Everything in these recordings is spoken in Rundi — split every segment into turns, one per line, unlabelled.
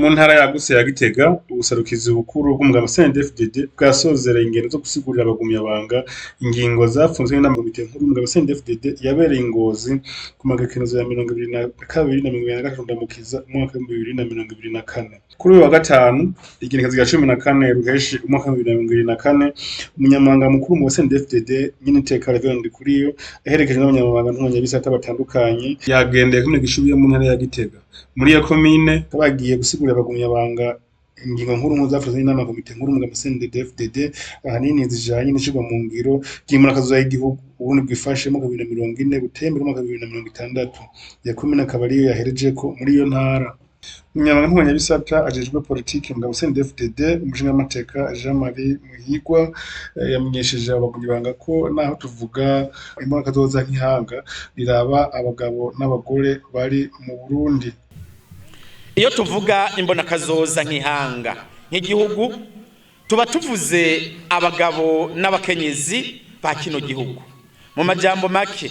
Mu ntara yagutse ya Gitega, ubuserukizi bukuru bw'umugambwe CNDD-FDD bwasozereye ingendo zo gusigurira abagumyabanga ingingo zapfunzwe n'inama komite nkuru y'umugambwe CNDD-FDD yabereye i Ngozi ku magenekerezo ya 22 na 23 Ndamukiza umwaka w'2024. Kuri uyu wa gatanu, igenekerezo rya 14 Ruheshi umwaka w'2024, umunyamabanga mukuru mu CNDD-FDD nyeniteka Reverend Ndikuriyo, aherekejwe n'abanyamabanga ntunganyabisata batandukanye, yagendeye komine Gishubi yo mu ntara ya Gitega. Muri iyo komine bagiye gusigurira abagumyabanga ingingo nkuru nkuru zafunzwe n'inama komite nkuru y'umugambwe CNDD-FDD, ahanini zijanye n'ishirwa mu ngiro ry'imurakazoza y'igihugu Uburundi bwifashe mu 2040 buteye imbere mu mwaka 2060. Iyo komine akaba ariyo yaherejeko muri iyo ntara. Umunyamabanga ntunganyabisata ajejwe politike mu mugambwe CNDD-FDD, umushingamateka Jean Marie Muhigwa, yamenyesheje abo bagumyabanga ko naho tuvuga imurakazoza nk'ihanga riraba abagabo n'abagore bari mu Burundi.
Iyo tuvuga imbonakazoza nk'ihanga nk'igihugu, tuba tuvuze abagabo n'abakenyezi ba kino gihugu. Mu majambo make,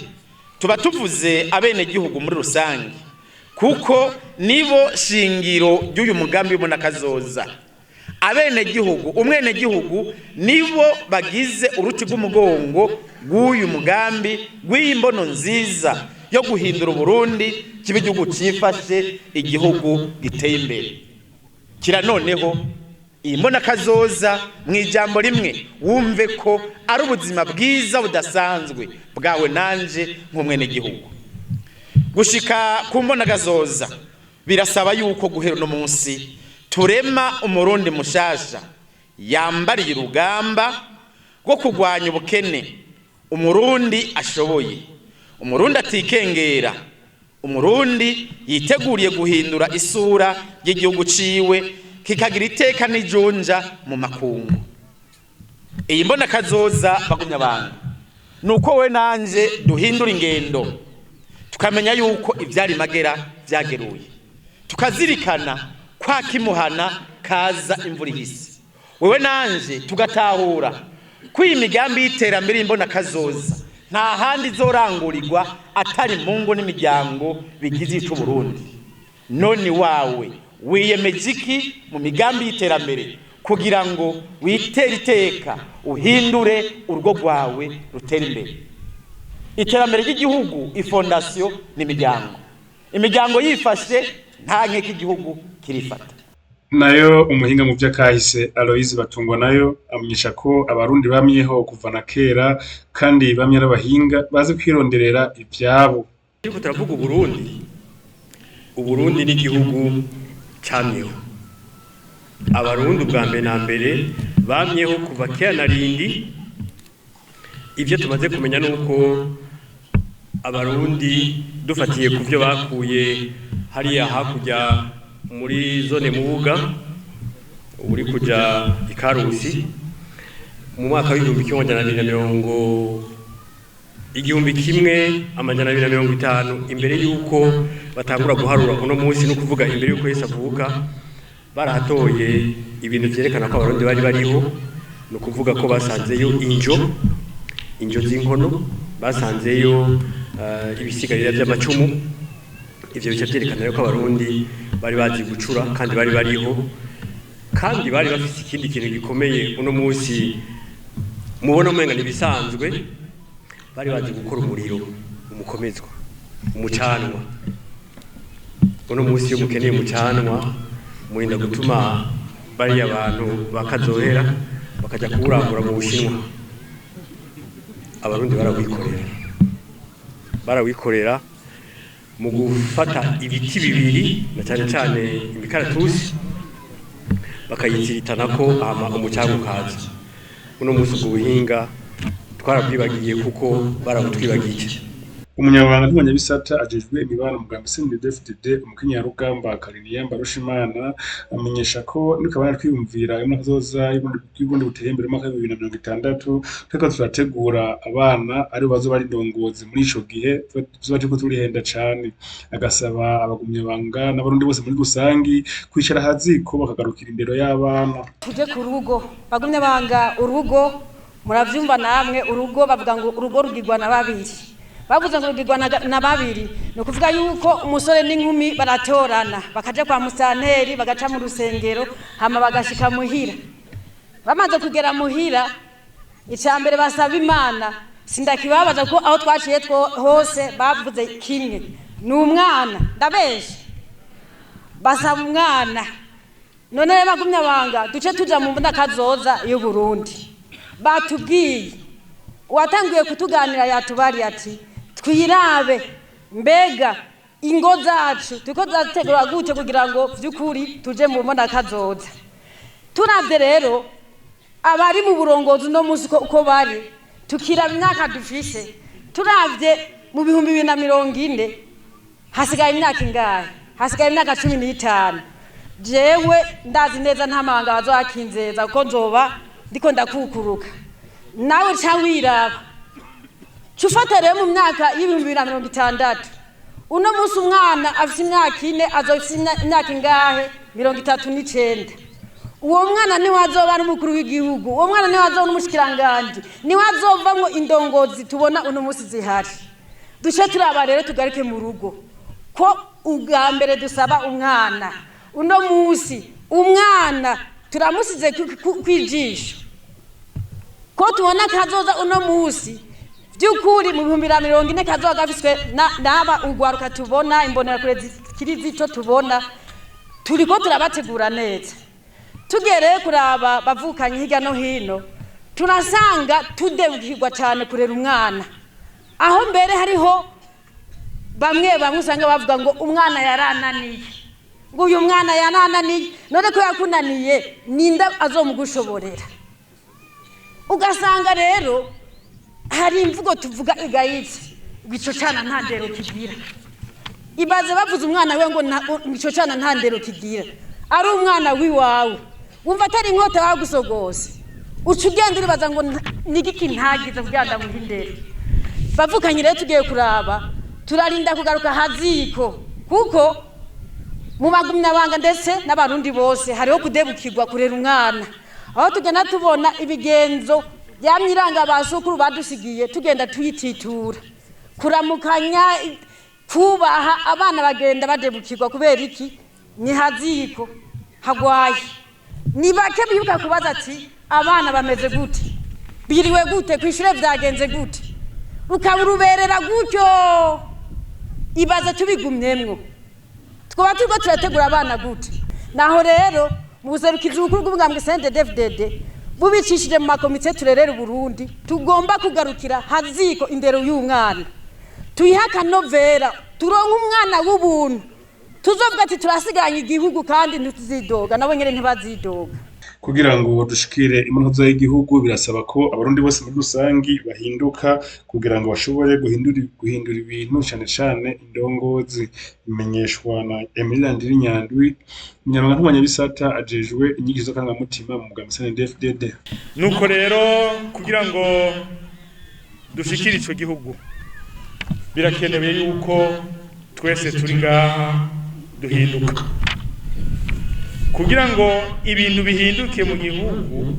tuba tuvuze abenegihugu muri rusange, kuko nibo shingiro ry'uyu mugambi w'imbonakazoza. Abenegihugu, umwenegihugu, nibo bagize uruti rw'umugongo rw'uyu mugambi, rw'iyi mbono nziza yo guhindura Uburundi kiba igihugu cifashe, igihugu giteye imbere. Kira noneho iyi mbonakazoza mu ijambo rimwe, wumve ko ari ubuzima bwiza budasanzwe bwawe nanje nk'umwenegihugu. Gushika ku mbonakazoza birasaba yuko guhera uno munsi turema umurundi mushasha yambariye urugamba rwo kurwanya ubukene, umurundi ashoboye, umurundi atikengera, umurundi yiteguriye guhindura isura y'igihugu ciwe kikagira iteka n'ijunja mu makungu. Iyi mbonakazoza, bagumyabanga, nuko we nanje duhindura ingendo, tukamenya yuko ivyari magera vyageruye, tukazirikana kwa kimuhana kaza imvura ihise. Wewe nanje tugatahura ko iyi migambi y'iterambere y'imbonakazoza nta handi izorangurirwa atari mu ngo n'imiryango bigize ico Burundi. None wawe wiyemeje iki mu migambi y'iterambere kugira ngo witere iteka, uhindure urugo rwawe rutere imbere? Iterambere ry'igihugu, ifondation n'imiryango. Imiryango yifashe, nta nkeka igihugu kirifata.
Nayo umuhinga mu vy'akahise Aloise Batungwa nayo amenyesha ko abarundi bamyeho kuva na kera, kandi bamye ari abahinga bazi kwironderera ivyabo.
Turiko turavuga Uburundi. Uburundi n'igihugu camyeho. Abarundi ubwa mbere na mbere bamyeho kuva kera na rindi. Ivyo tumaze kumenya nuko abarundi, dufatiye ku byo bakuye hariya hakurya muri zone Mubuga uri kuja Ikarusi, mu mwaka w'1250 1250 imbere y'uko batangura guharura uno munsi, no kuvuga imbere y'uko Yesu avuka, barahatoye ibintu vyerekana ko abarundi bari bariho. Ni ukuvuga ko basanzeyo injo z'inkono, basanzeyo ibisigarira by'amacumu. Ivyo bica vyerekana ko abarundi bari bazi gucura kandi bari bariho, kandi bari bafise ikindi kintu gikomeye uno munsi mubona umenga ntibisanzwe: bari bazi gukora umuriro, umukomezwa, umucanwa. Uno munsi iyo mukeneye umucanwa, murinda gutuma bariya bantu bakazohera bakajya kuwurangura mu Bushinwa. Abarundi barawikorera, barawikorera mu gufata ibiti bibiri, na cyane cyane imikaratusi, bakayitsiritana ko hama umucanga ukaza. Uno munsi ubwo buhinga twarabwibagiye kuko barabutwibagiye.
Umunyamabanga ntunganyabisata ajejwe imibano mu mugambwe CNDD-FDD, umukenyarugamba Kariniya Mbarushimana, amenyesha ko nikabana twiyumvira imbonakazoza y'Uburundi buteye imbere mu mwaka w'2060, turiko turategura abana aribo bazoba ari indongozi muri ico gihe, tuzoba turiko turihenda cane. Agasaba abagumyabanga n'abarundi bose muri rusangi kwicara ahaziko bakagarukira indero y'abana.
Tuje ku rugo, bagumye banga urugo, muravyumva namwe. Urugo bavuga ngo urugo rugirwa na babiri. Bavuze ngo rugirwa na babiri, ni ukuvuga yuko umusore n'inkumi baratorana, bakaja kwa musanteri, bagaca mu rusengero, hama bagashika muhira. Bamaze kugera muhira, icya mbere basaba Imana, sindakibabaza ko aho twaciye hose bavuze kimwe, ni umwana. Ndabeshe? Basaba umwana. None rero bagumye banga, duce tuja mu mbonakazoza y'Uburundi batubwiye. Uwatanguye kutuganira yatubariye ati twirabe mbega ingo zacu turiko zategura gute kugira ngo vy'ukuri tuje mu mbonakazoza. Turavye rero abari mu burongozi uno munsi uko bari, tukiraba imyaka dufise, turavye mu 2040 hasigaye imyaka ingahe? Hasigaye imyaka 15. Jewe ndazi neza nta mabanga bazohakinzeza, kuko nzoba ndiko ndakukuruka. Nawe ca wiraba, ca ufata rero mu myaka y'2060, uno munsi umwana afise imyaka 4, azofise imyaka ingahe? 39. Uwo mwana niwe azoba ari umukuru w'igihugu, uwo mwana niwe azoba n'umushikiranganji, niwe azovamwo indongozi tubona uno munsi zihari. Duce turaba rero, tugaruke mu rugo, ko ubwa mbere dusaba umwana. Uno munsi umwana turamusize kwijisho, ko tubona kazoza uno munsi by'ukuri mu 2040 kazoba gafiswe n'aba urwaruka tubona, imbonerakure zikiri zito tubona turiko turabategura neza. Tugereye kuraba bavukanye hirya no hino, turasanga tudebukirwa cyane kurera umwana, aho mbere hariho bamwe bamwe usanga bavuga ngo umwana yarananiye, ngo uyu mwana yarananiye. None ko yakunaniye, ninda azomugushoborera? Ugasanga rero hari imvugo tuvuga igayitse, ngo ico cana nta ndero kigira. Ibaze bavuze umwana we ngo ico cana nta ndero kigira, ari umwana wiwawe, wumva atari inkota bagusogose? Uca ugenda uribaza ngo nigiki ntagize kugira ndamuhe indero? Bavukanye rero, tugiye kuraba, turarinda kugaruka haziko, kuko mu bagumyabanga ndetse n'abarundi bose hariho kudebukirwa kurera umwana, aho tugenda tubona ibigenzo yamye iranga ba sokuru badusigiye, tugenda tuyititura, kuramukanya, kubaha. Abana bagenda badebukirwa kubera iki? Ni haziko hagwaye. Ni bake bibuka kubaza ati abana bameze gute, biriwe gute kw'ishure, vyagenze gute, ukaburuberera gutyo. Ibaze tubigumyemwo, twaba turiko turategura abana gute? Naho rero mu buserukizi bukuru bw'umugambwe CNDD-FDD, bubicishije mu makomite turerera Uburundi, tugomba kugarukira haziko indero y'umwana, tuyihe akanovera, turonke umwana w'ubuntu tuzovuga ati turasigaranye igihugu, kandi ntituzidoga, nabo nyene ntibazidoga.
Kugira ngo dushikire imbonoza y'igihugu, birasaba ko abarundi bose muri rusangi bahinduka kugira ngo bashobore guhindura ibintu, cane cane indongozi. Bimenyeshwa na Emile Ndiri Nyandwi, umunyamabanga ntunganyabisata ajejwe inyigisho z'akarangamutima mu mugambwe CNDD-FDD.
Nuko rero, kugira ngo dushikire ico gihugu, birakenewe yuko twese turi ngaha duhinduka. Kugira ngo ibintu bihinduke mu gihugu,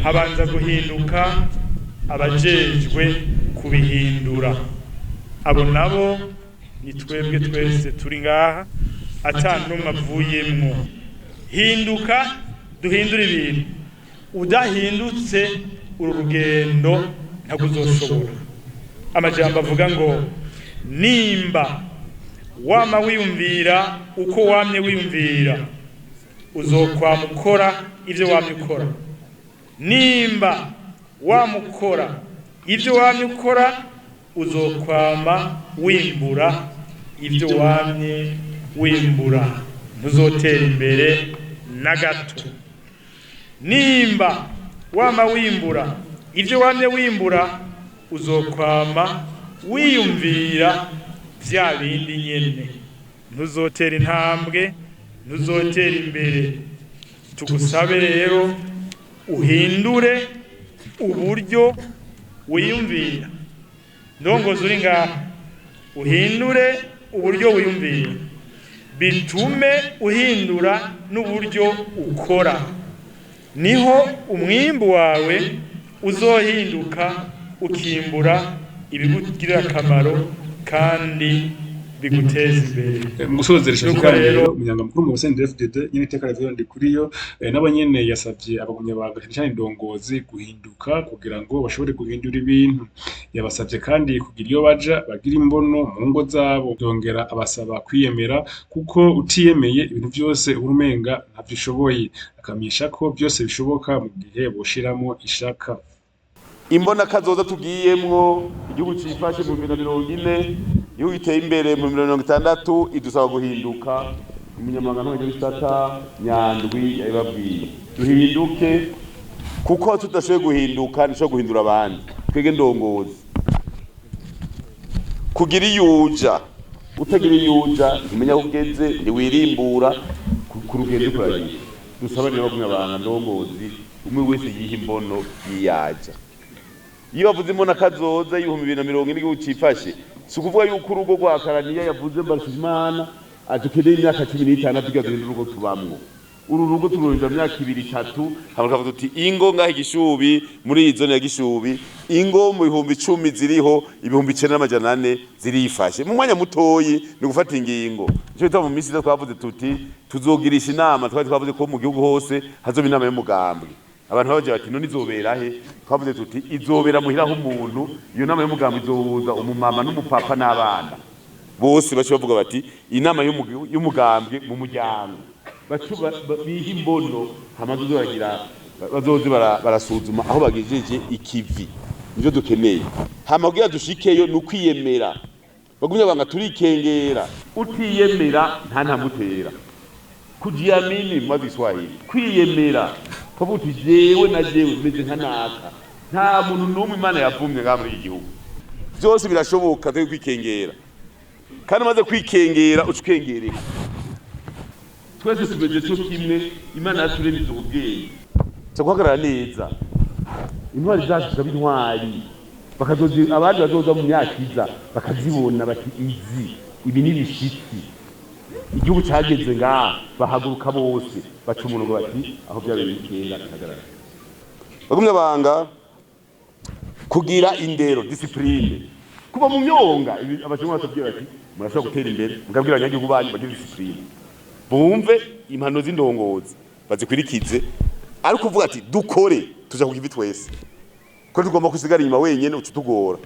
habanza guhinduka abajejwe kubihindura. Abo nabo ni twebwe twese turi ngaha, ata n'umwe avuyemwo. Hinduka, duhindure ibintu. Udahindutse, uru rugendo ntabwo uzoshobora. Amajambo avuga ngo nimba wama wiyumvira uko wamye wiyumvira, uzokwama ukora ibyo wamye ukora. Nimba wamukora ibyo wamye ukora, uzokwama wimbura ibyo wamye wimbura, ntuzotera imbere na gato. Nimba wama wimbura ibyo wamye wimbura, uzokwama Wiyumvira vya bindi nyene, ntuzotera intambwe, ntuzotera imbere. Tugusabe rero uhindure uburyo wiyumvira. Ndongozi uri ngaha, uhindure uburyo wiyumvira, bitume uhindura n'uburyo ukora, niho umwimbu wawe uzohinduka, ukimbura ibigugirira akamaro kandi biguteza imbere.
Mu gusozeresha
Nuko
ikiganiro,
rero
umunyamabanga mukuru mu CNDD-FDD nyene iteka Reverend Ndikuriyo nabo nyene yasavye abagumyabanga, cane cane indongozi, guhinduka kugira ngo bashobore guhindura ibintu. Yabasavye kandi kugira iyo baja bagira imbono mu ngo zabo, yongera abasaba kwiyemera, kuko utiyemeye ibintu vyose uba umenga ntavyo ushoboye, akamenyesha ko vyose bishoboka mu gihe boshiramwo ishaka.
Imbona kazoza tugiyemwo, igihugu cifashe mu 2040, igihugu giteye imbere mu 2060, idusaba guhinduka. Umunyamabanga ntwari w'isata Nyandwi yabibabwiye: duhinduke, kuko tudashoboye guhinduka ntishobora guhindura abandi. Twege ndongozi, kugira iyuja, utagira iyuja ntimenya aho ugeze, ntiwirimbura ku rugendo uriko uragira. Dusaba rero abagumyabanga ndongozi, umwe wese yiha imbono yiyaja. Iyo bavuze imbona kazoza y'2040, igihugu cifashe, si ukuvuga yuko urugo rwa Karaniya yavuze Mbarushimana adukeneye imyaka 16 tugira duhindure urugo tubamwo. Uru rugo turuhindura mu myaka 2, 3, hama tukavuga tuti ingo ngaho Igishubi, muri iyi zone ya Gishubi, ingo mu 10.000 ziriho, 9,400 zirifashe. Mu mwanya mutoyi ni gufata ingingo. Nico gituma mu minsi iza twavuze tuti tuzogirisha inama. Twari twavuze ko mu gihugu hose hazoba inama y'umugambwe. Abantu babaje bati: "None izobera he?" Twavuze tuti izobera muhira h'umuntu. Iyo nama y'umugambwe izohuza umumama n'umupapa n'abana bose, bace bavuga bati inama y'umugambwe mu muryango, bace biha imbono, hama bazoze baragira, bazoze barasuzuma aho bagejeje ikivi. Nivyo dukeneye. Hama kugira dushikeyo ni ukwiyemera. Bagumye banga turikengera, utiyemera nta ntamutera. Kujiamini mu Kiswahili, kwiyemera, kavuga uti jewe na jewe meze nka naka. Nta muntu n'umwe Imana yavumye ngaha muri iki gihugu. Byose birashoboka twe kwikengera, kandi umaze kwikengera uca ukengereka. Twese tumeze cyo kimwe, Imana yaturemye ubwenge cyo guhagarara neza. Intwari zacu zikaba intwari, bakazozi abandi bazoza mu myaka iza bakazibona bati izi ibi ni ibishitsi, igihugu cyageze ngaha. Bahaguruka bose, baca umurongo bati aho byabereye ikenga bihagarara. Bagumye banga kugira indero, discipline, kuva mu myonga. Abashinwa batubwira bati murashobora gutera imbere, mukabwira abanyagihugu banyu bagire discipline, bumve impanuro z'indongozi, bazikwirikize. Ariko uvuga ati dukore, tuja ku kivi twese, ko tugomba kusigara inyuma wenyene uca utugora.